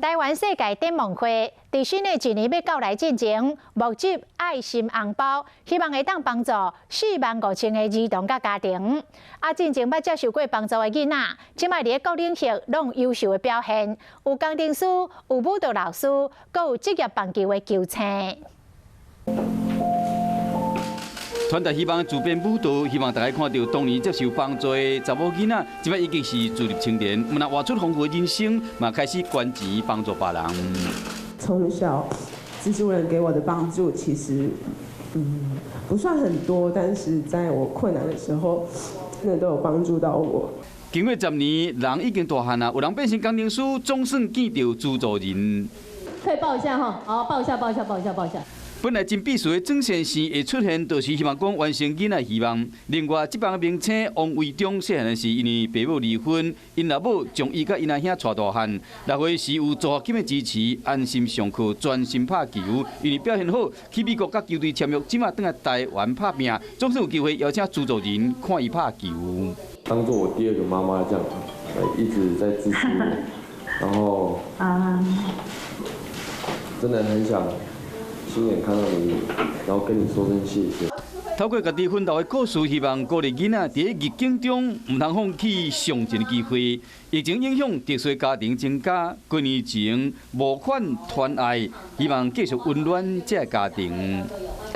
台灣世界展望會佇新的一年欲到來進前，募集愛心紅包，希望會當幫助4萬5千个兒童佮家庭。啊，進前捌接受過幫助的囡仔，這擺佇咧各領域攏有優秀的表現，有工程師，有舞蹈老師，閣有職業棒球的球星。傳達希望自編舞蹈，希望大家看著當年接受幫助的查某囡仔，這擺已經是自立青年，毋但活出豐富的人生，嘛開始捐錢幫助別人。從小資助人給我的幫助，其實不算很多，但是在我困難的時候，真的都有幫助到我。經過10年，人已經大漢啦，有人變成工程師，總算見著資助人。可以抱一下哈，好，抱一下，抱一下，抱一下，抱一下。本來真必須的準先生會出現，就是希望講完成囡仔希望。另外，這幫明星王維中細漢時，因為爸母離婚，𪜶老母將伊佮𪜶阿兄帶大漢。6歲時有助學金的支持，安心上課，專心拍球。因為表現好，去美國佮球隊簽約，這馬轉來台灣拍拚，總算有機會邀請資助人看伊拍球。當做我第二個媽媽這樣，一直在支持我，然後真的很想親眼看到你，然後跟你說聲謝謝。透過家己奮鬥的故事，希望鼓勵囡仔佇逆境中毋通放棄上進的機會。疫情影響特殊家庭增加，幾年前募款團愛，希望繼續溫暖這个家庭。